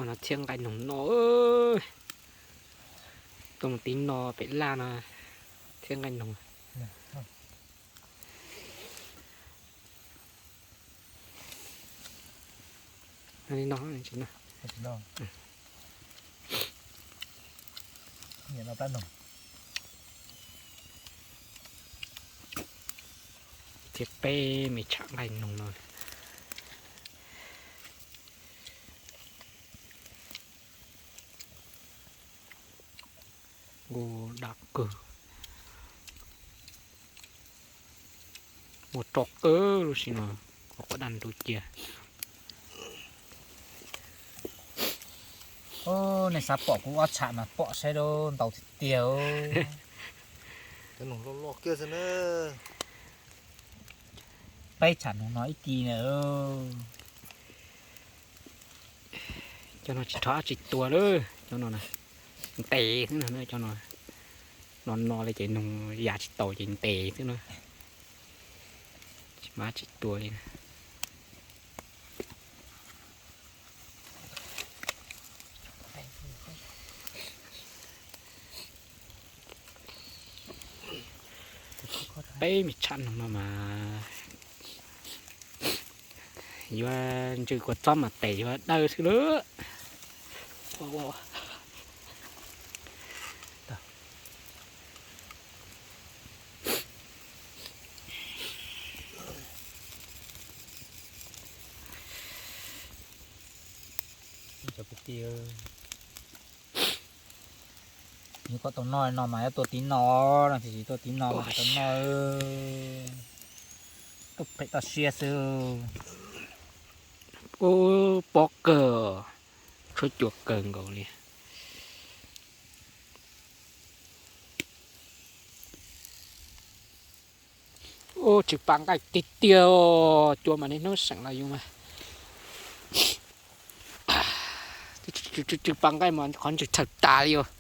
No thiab nqaij noog no, tuaj mus tib no pem laj no thiab nqaij noog. Li no tsis no. Thiab peb me tsham nqaij noog no. Nqus dam kawg, muaj roj kawg lub sim no, quav daj ntuj cia. Nej xav pom kuv ob tsham mas pom saib, ntau tiag tiag. Peb tsham noog no ib ki na. Cov no tsis rho dab tsi tua lawm, cov no ntes xwb no, cov no no no li ces noog ya tsis taus ces ntes xwb na, tsis mab tsis tua li. Peb me tsham noog no mas yuav ntsws kua txob mas tes yuav dawb xwb lawm. Yog koj tau noj no mas yuav tuaj tiv no, no tiam sis tuaj tiv no mas tsis tau noj, tuaj phem toj siab xwb. Ub, pob kawg, tshuab cua kawg nkaus li. Ub, tsw pa nqaij tiag tiag, cua mas niaj hnub seem los yus mas tsw pa nqaij mas qhov ntsws tshawm tas li os.